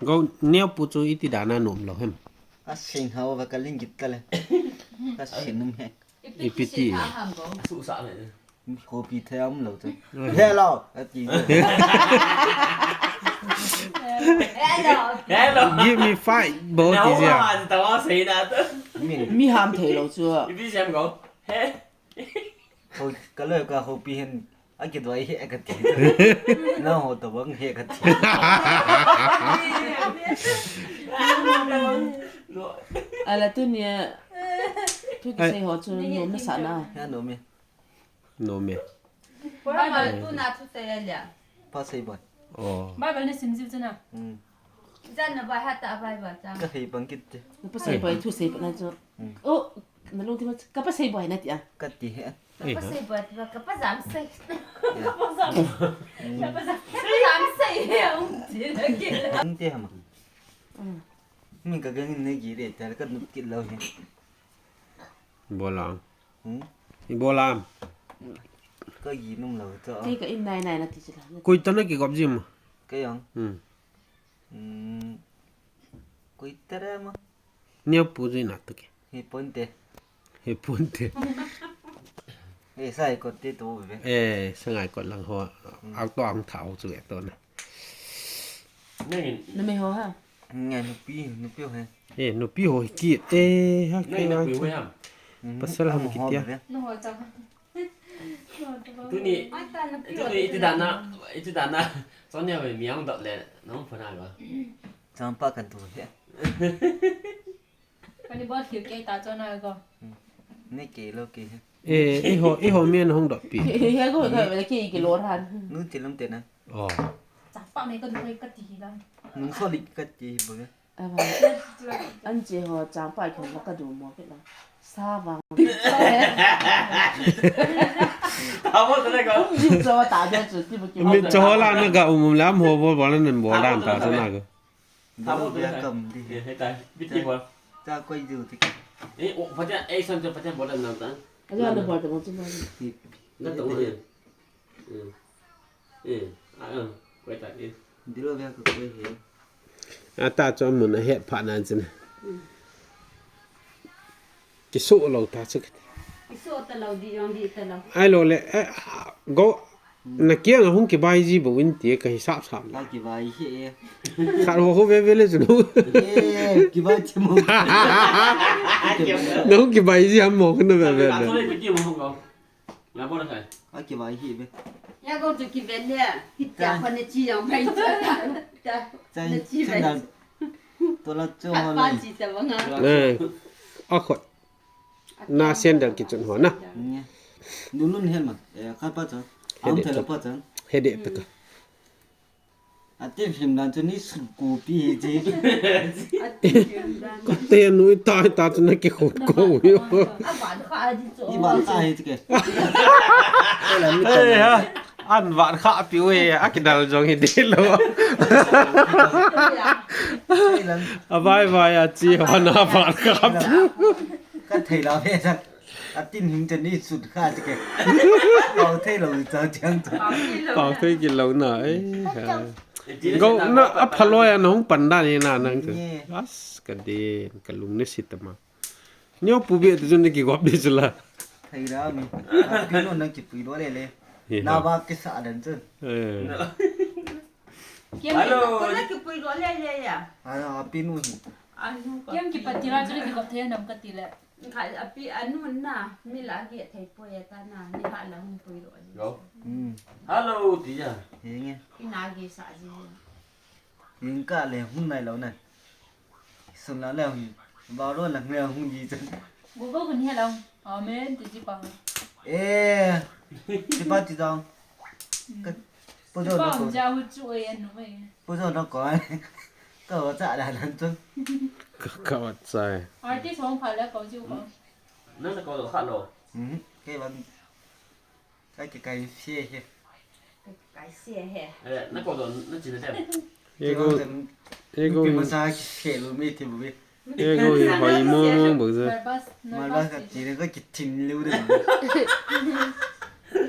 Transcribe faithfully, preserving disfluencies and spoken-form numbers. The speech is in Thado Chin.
Go, neo pu chu iti dan a nom lou hem. Asing hao va ka ling git ta le. Ka sin um he. Ipi ti. Asusa le. Khopi the um lou chu. Hello. Ati. Hello. Hello. Give me five, bo ti sia. Tawa sei na to. Mi ham thei lou chu. Ipi siam go. He. Ho, ka loi ka khopi hen. Akidoi he ka ti. Na ho to bang he ka ti. Ala tunia. Thu kisei ho chu nom na sa na. Ya nom e. Nom e. Bible tu na thusei a lia. Pasei bai. Oh. Bible na sim jiu chu na. Hmm. Jan na bai ha ta Bible ta. Ka hei bang kit te. Pasei bai thusei pa na chu. Hmm. Oh, na lung ti ma ka pasei bai na ti a. Ka ti he. Ka pasei bai ti ba ka pa jam sei. Ka pa jam. Ka pa jam. Ka pa jam sei he um ti na ki. Ang te hama. Hmm. Min ka gang ne gi re ta ka nup kit lou he. Bola. Hmm? Ibola. Ka gi num lou to. Kei ka in nai nai na ti chila. Koi ta na ki gop jim. Kei ang. Hmm. Hmm. Koi ta ra ma. Neo pu ji na to ke. He ponte. He ponte. Eh, sai ko te to ve. Eh, sangai ko lang ho. Ak to ang thao chu e to na. Nai. Na me ho ha. Ngai nupi, nupi ho he. Eh, nupi ho hi kit. Eh, ha ke. Ngai nupi ho ham. Pasal ham kit ya. Na ho cha. Tuni, tuni iti dana, iti dana. Sonia ve miang dot le, nong phana ga. Changpa kan tu he. Kani bol khil ke ta chona ko. Ne ke lo ke he. Eh, iho, iho mian hong dot pi. He go ka le ke ke lo ran. Nu ti lam te na. Oh. Chapa me ka du ka ti hi la. Nung so li ka ti hi bo. Ava. An che ho chapa ke la ka du mo ke la. Sa vang. Ta mo te ko. Ji cho ta de chu ti bu ki. Mi cho la na ga um um lam ho bo bo la nan bo dan ta sa na ga. Thabo tu ya kam di. Eh, he tai. Biti bol. Ta koi ju ti. Eh, o, pati, eh, san ta pati bol na ta. Aja na bol ta mo chu ma. Na to eh. Eh. Eh. Ah, ah. Koi ta eh. Dilo ya ko koi he. Ata cho mun a het pha nan chin. Kisu lo ta chu. Kisu ta lo di yong di ta lo. Ai lo le, eh, go. Na kiang a hung kibai ji bo in ti ka hisap sap. Ka kibai hi e. Khat ho ho ve ve le chu no. Eh, kibai chi mo. Na hung kibai ji ham mo ka na ve ve. Ka ve. Thole ti ki mo hung ko. Na bo na kai. Ka kibai hi ve. Ya go chu kiven le. Hi ta ko ne chi yang bai cha. Ta. Chai, ne chi bai. Chai na. To la cho ho le. Pa chi ta ba nga. Eh. A khot. Na sandal kichun ho na. Nge. Nunun helma. Eh, kha pa cha. Am thela pa cha. Hede peka. Ate film dan chu ni sun ko pi hi ji. Ko te nu ta ta chu na ki khut ko yo. Ni ba ta hi ke. Ei ha. An vat kha piu e, a kidal jong hi de lo. A vai vai a chi ho na vat kha piu. Ka thei la ve chang. A tin hing chan ni sut kha ti ke. Pau thei lo cha chang cha. Pau thei ki lo na, eh. Go na a phaloi a nong pan da ni na nang chu. As ka din, ka lung ni sit ma. Neo pu be tu chun ki gop di chu la. Thei ra mi. A pi no nang ki pui do le le. Hi ha. Na ba ki sa dan chun. Eh. Kiam hello. Ko na ki pui do le le ya. A, a pi nu hi. A nu ko. Kiam ki pati la chu ki gop the nam ka ti le. Kha a pi a nu na mi la ge thei po ya ta na ni ha la hung pui do le. Go. Hmm. Hello ti ya. He nge. Ina ge sa ji. Ning ka le hung nai lo na. Sun la le hung. Ba ro la nge hung ji chun. Go go kun he lo. Amen ti ji pa. Eh. Ti pa ti dong. Ka pu jo na ko. Ja hu chu e nu e. Pu jo na ko. Ka wa cha da nan chun. Ka, ka wa cha. Artist hong pha le ko ji ko. Nang na ko lo kha lo. Hmm. Ke ban. Ka kikai se he. Kikai se he. Eh, na ko don, na chin na tem. Ego, ego. Pi masa ki se lu mi ti bu bi. Ego hi hoi mo mo bu ze. Malbas, malbas ka ti re ka ki tin lu de.